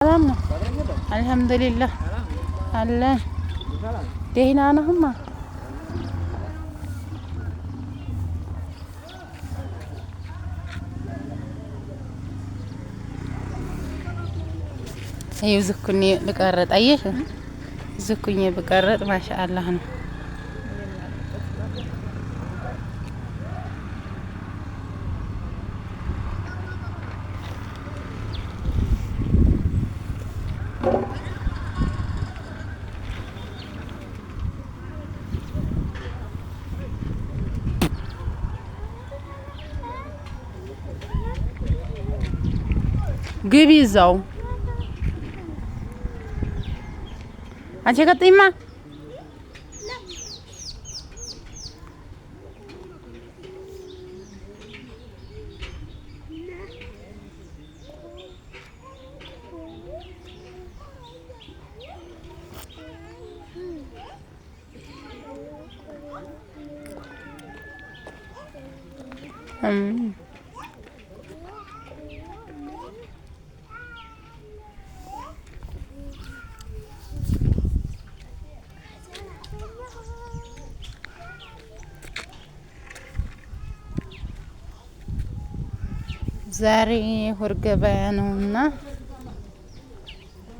ሰላም ነው። አልሐምዱሊላህ አለ። ደህና ነህማ? ይኸው ዝኩኒ ልቀረጥ፣ አየሽ፣ ዝኩኝ ብቀረጥ ማሻአላህ ነው። ግቢ እዛው አንቺ ቀጥይማ። ዛሬ እሁድ ገበያ ነውና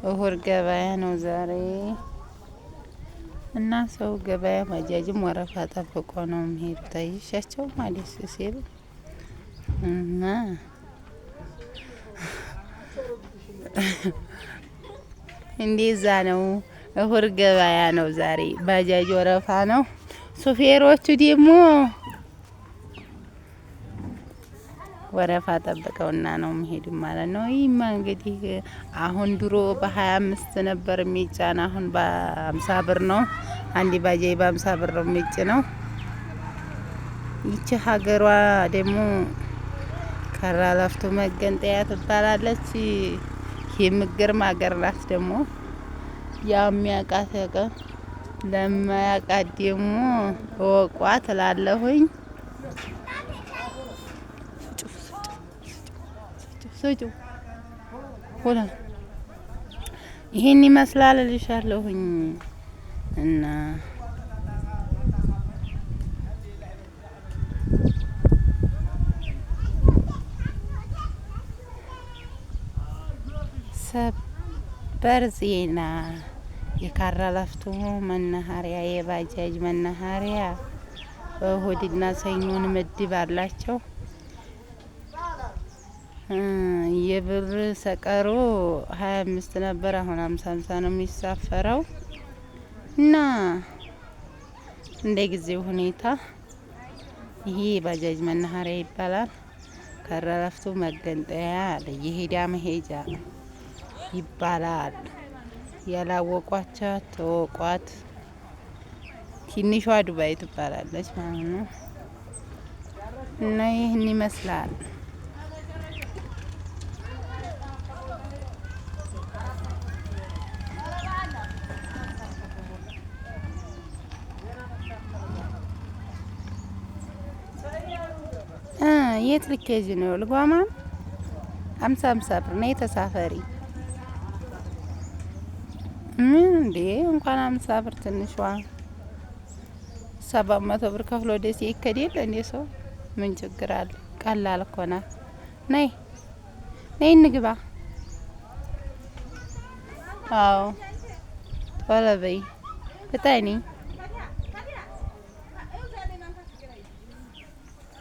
እሁድ ገበያ ነው ዛሬ፣ እና ሰው ገበያ ባጃጅም ወረፋ ጠብቆ ነው የሚሄዱት። አይሻቸው ማለት ሲል እና እንደዛ ነው። እሁድ ገበያ ነው ዛሬ። ባጃጅ ወረፋ ነው። ሹፌሮቹ ደግሞ ወረፋ ጠብቀውና ነው የሚሄዱ ማለት ነው። ይህማ እንግዲህ አሁን ድሮ በ25 ነበር የሚጫን፣ አሁን በ50 ብር ነው። አንድ ባጃጅ በ50 ብር ነው የሚጭነው። ይቺ ሀገሯ ደግሞ ካራ ላፍቶ መገንጠያ ትባላለች። የምትገርም ሀገር ናት። ደግሞ ያው የሚያውቃት ያውቃ፣ ለማያውቃት ደግሞ እወቋት እላለሁኝ። ስጩ ይሄን ይመስላል እልሻለሁኝ። እና ሰበር ዜና፣ የካራ ላፍቶ መናኸሪያ የባጃጅ መናኸሪያ እሁድና ሰኞን ምድብ አላቸው። የብር ሰቀሮ 25 ነበር፣ አሁን 50 50 ነው የሚሳፈረው። እና እንደ ጊዜው ሁኔታ ይሄ የባጃጅ መናኸሪያ ይባላል። ካራ ላፍቶ መገንጠያ የሄዳ መሄጃ ይባላል። ያላወቋቻት ተወቋት። ትንሿ ዱባይ ትባላለች ማለት ነው። እና ይህን ይመስላል። የት ልትሄጂ ነው? ልጓማ 50 50 ብር ነይ ተሳፈሪ። ምን እንዴ፣ እንኳን 50 ብር ትንሿ 700 ብር ከፍሎ ደሴ ይከድ የለ እንዴ ሰው? ምን ችግር አለ? ቀላል እኮ ናት። ነይ ነይ እንግባ። አዎ፣ ቶሎ በይ ፍጠኒ።